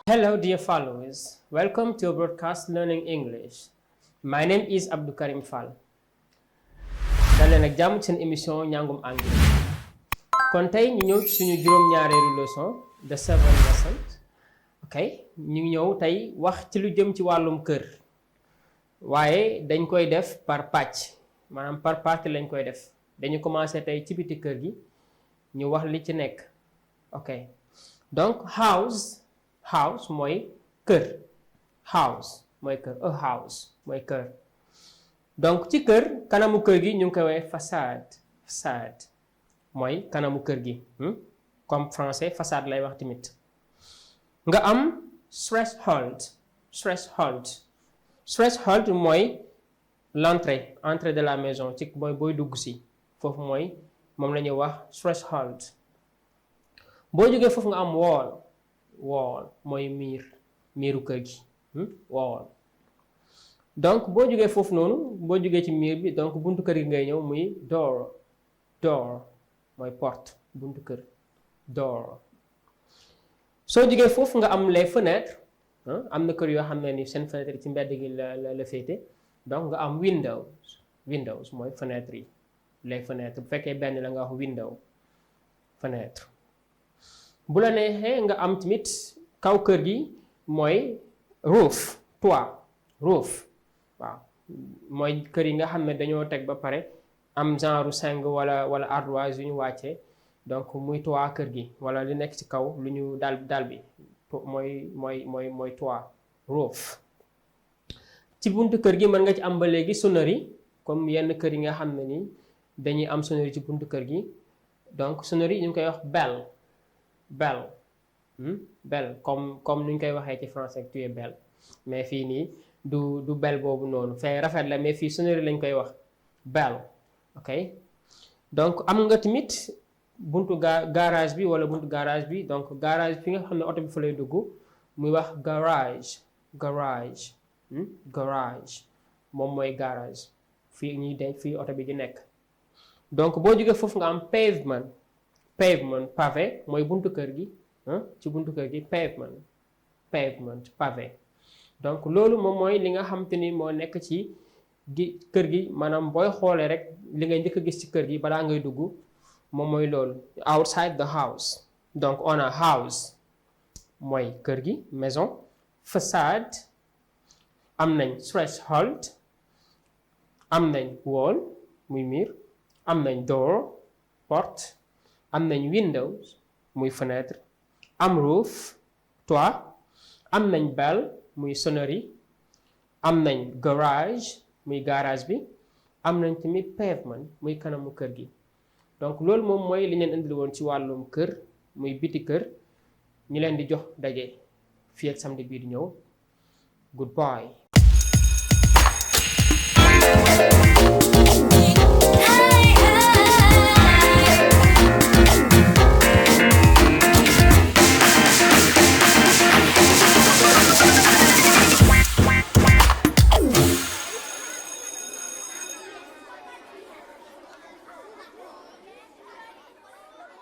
Hello dear followers, welcome to your broadcast Learning English. My name is Abdou Karim Fall. daleen ak jàmm seen émission Ñaŋum Àngale. kon tey ñu ñëw ci suñu juróom-ñaareelu leçon de 7 lessons. ok ñu ñëw tey wax ci lu jëm ci wàllum kër waaye dañ koy def par pàcc maanaam par partie lañ koy def dañu commencé tey ci biti kër gi ñu wax li ci nekk. ok donc house mooy kër house mooy kër a house mooy kër donc ci kër kanamu kër gi ñu ngi koy woowee façade mooy kanamu kër gi comme français façade lay wax tamit. nga am threshold mooy entrée de la maison ci mooy booy dugg si foofu mooy moom la ñuy wax threshold. boo jógee foofu nga am wall mooy miiru kër gi wall. donc boo jógee foofu noonu boo jógee ci miir bi donc buntu kër gi ngay ñëw muy door mooy porte buntu kër door. soo jógee foofu nga am les fenêtres am na kër yoo xam ne ni seen fenêtre ci mbedd gi la féete donc nga am windows mooy fenêtre yi les fenêtres bu fekkee benn la nga wax window fenêtre. bu la neexee nga am tamit kaw kër gi mooy toit roof waaw mooy kër yi nga xam ne dañoo teg ba pare am genre seng wala ardoise yu ñu wàccee donc muy toit kër gi wala li nekk ci kaw lu ñu dal bi mooy toit roof. ci buntu kër gi mën nga ci am ba léegi sonnerie comme yenn kër yi nga xam ne ni dañuy am sonnerie ci buntu kër gi donc sonnerie ñu ngi koy wax belle comme ni ñu koy waxee ci français tu es belle mais fii nii du belle boobu noonu fee rafet la mais fii sonnerie lañ koy wax belle. ok donc am nga tamit buntu garage bi wala buntu garage bi donc garage fi nga xam ne oto bi fa lay dugg muy wax garage moom mooy garage fii ñuy denc fii oto bi di nekk. donc boo jógee foofu nga am pavement pavé mooy buntu kër gi ci buntu kër gi pavement pavé. donc loolu moom mooy li nga xam te ni moo nekk ci kër gi maanaam booy xoolee rek li ngay njëkk a gis ci kër gi balaa ngay dugg moom mooy loolu outside the house. donc on a house mooy kër gi maison, façade, am nañ threshold, am nañ wall muy miir, am nañ door porte, am nañ windows muy fenêtre, am roof toit, am nañ bell muy sonnerie, am nañ garage muy garage bi, am nañ tamit pavement muy kanamu kër gi. donc loolu moom mooy li leen indil woon ci wàllum kër muy biti kër. ñi leen di jox daje fii ak samedi bii di ñëw. Goodbye.